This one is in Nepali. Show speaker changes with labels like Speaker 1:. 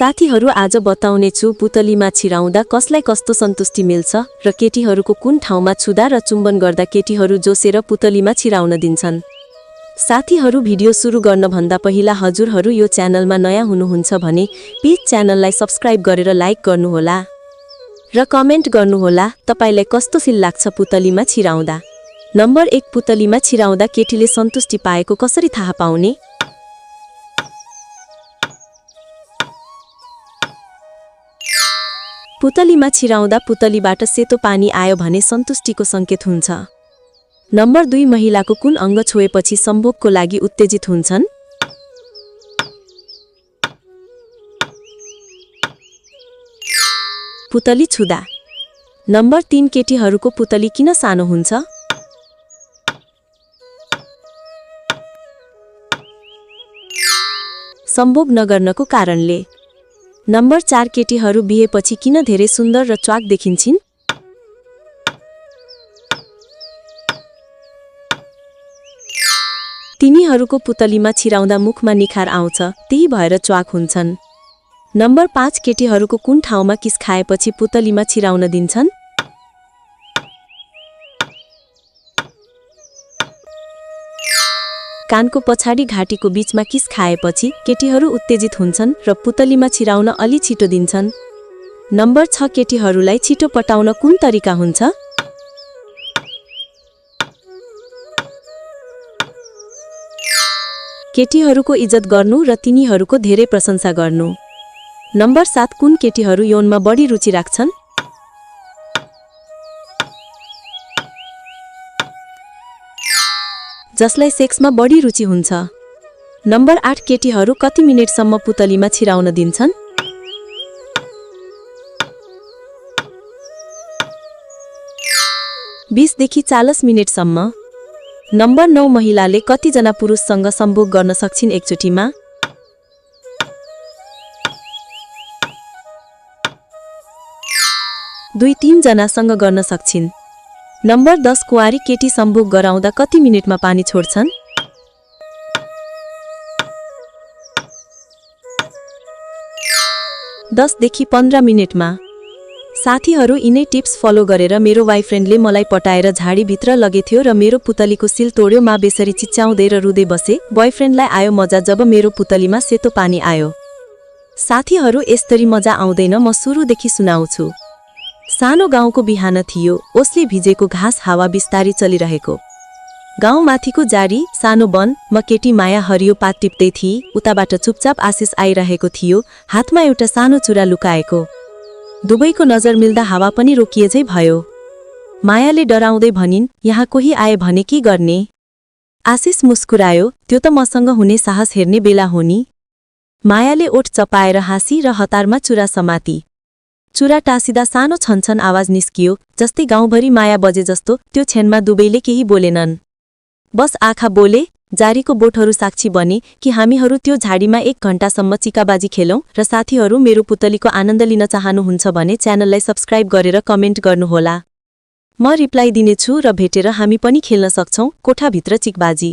Speaker 1: साथीहरु आज बताउने छु पुतलीमा छिराउँदा कसलाई कस्तो सन्तुष्टि मिल्छ र केटीहरुको कुन ठाउँमा छुदा र चुम्बन गर्दा केटीहरु जोसेर पुतलीमा छिराउन दिन्छन्। साथीहरु भिडियो सुरु गर्न भन्दा पहिला हजुरहरु यो च्यानलमा नयाँ हुनुहुन्छ भने प्लिज च्यानललाई सब्स्क्राइब गरेर लाइक गर्नुहोला र कमेन्ट गर्नुहोला तपाईलाई कस्तो फिल लाग्छ पुतलीमा छिराउँदा। नम्बर 1 पुतलीमा छिराउँदा केटीले सन्तुष्टि पाएको कसरी थाहा पाउने? पुतलीमा छिराउँदा पुतलीबाट सेतो पानी आयो भने सन्तुष्टिको संकेत हुन्छ। नम्बर 2 महिलाको कुन अंग छोएपछि सम्भोगको लागि उत्तेजित हुन्छन्? पुतली छुदा। नम्बर 3 केटीहरुको पुतली किन सानो हुन्छ? सम्भोग नगर्नको कारणले। नम्बर 4 केटीहरु बिहेपछि किन धेरै सुन्दर र च्वाक देखिन्छन्? तिनीहरुको पुतलीमा छिराउँदा मुखमा निखार आउँछ, त्यही भएर च्वाक हुन्छन्। नम्बर 5 केटीहरुको कुन ठाउँमा किस खाएपछि पुतलीमा छिराउन दिन्छन्? कानको पछाडी घाँटीको बीचमा किस खाएपछि केटीहरु उत्तेजित हुन्छन् र पुतलीमा छिराउन अलि छिटो दिन्छन्। नम्बर 6 केटीहरुलाई छिटो पटाउन कुन तरिका हुन्छ? केटीहरुको इज्जत गर्नु र तिनीहरुको धेरै प्रशंसा गर्नु। नम्बर 7 कुन केटीहरु यौनमा बढी रुचि राख्छन्? जसलाई सेक्समा बढी रुचि हुन्छ। नम्बर 8 केटीहरु कति मिनेटसम्म पुतलीमा छिराउन दिन्छन्? 20 देखि 40 मिनेटसम्म। नम्बर 9 महिलाले कति जना पुरुषसँग सम्भोग गर्न सक्छिन् एकचोटीमा? 2-3 जनासँग गर्न सक्छिन्। नम्बर 10 कुवारी केटी सम्भोग गराउँदा कति मिनेटमा पानी छोड्छन्? 10 देखि 15 मिनेटमा। साथीहरु यिनै टिप्स फलो गरेर मेरो बॉयफ्रेन्डले मलाई पटाएर झाडी भित्र लगेथ्यो र मेरो पुतलीको सिल तोड्यो। मा बेसरी चिच्याउँदै र रुँदै बसे। बॉयफ्रेन्डलाई आयो मजा जब मेरो पुतलीमा सेतो पानी आयो। साथीहरु यसरी मजा आउँदैन, म सुरुदेखि सुनाउँछु। सानो गाउँको बिहान थियो, ओसले भिजेको घाँस हावा बिस्तारी चलिरहेको। गाउँ माथिको जारी सानो वन, म केटी माया हरियो पात टिप्दै थिए। उताबाट चुपचाप आशिष आइरहेको थियो, हातमा एउटा सानो चुरा लुकाएको। दुवैको नजर मिल्दा हावा पनि रोकिएझै भयो। मायाले डराउँदै भनिन्, यहाँ कोही आए भने के गर्ने? आशिष मुस्कुरायो, त्यो त मसँग हुने साहस हेर्ने बेला हो नि। मायाले ओठ चपाएर हाँसी र हतारमा चुरा समाती। चुरा टाँसिदा सानो छनछन आवाज निस्कियो, जस्तै गाउँभरि माया बजे जस्तो। त्यो क्षणमा दुवैले केही बोलेनन्, बस आँखा बोले। जारीको बोटहरू साक्षी बने कि हामीहरू त्यो झाडीमा 1 घण्टासम्म चिकाबाजी खेलौं। र साथीहरू मेरो पुतलीको आनन्द लिन चाहनुहुन्छ भने च्यानललाई सब्स्क्राइब गरेर कमेन्ट गर्नुहोला। म रिप्लाई दिनेछु र भेटेर हामी पनि खेल्न सक्छौं कोठाभित्र चिकबाजी।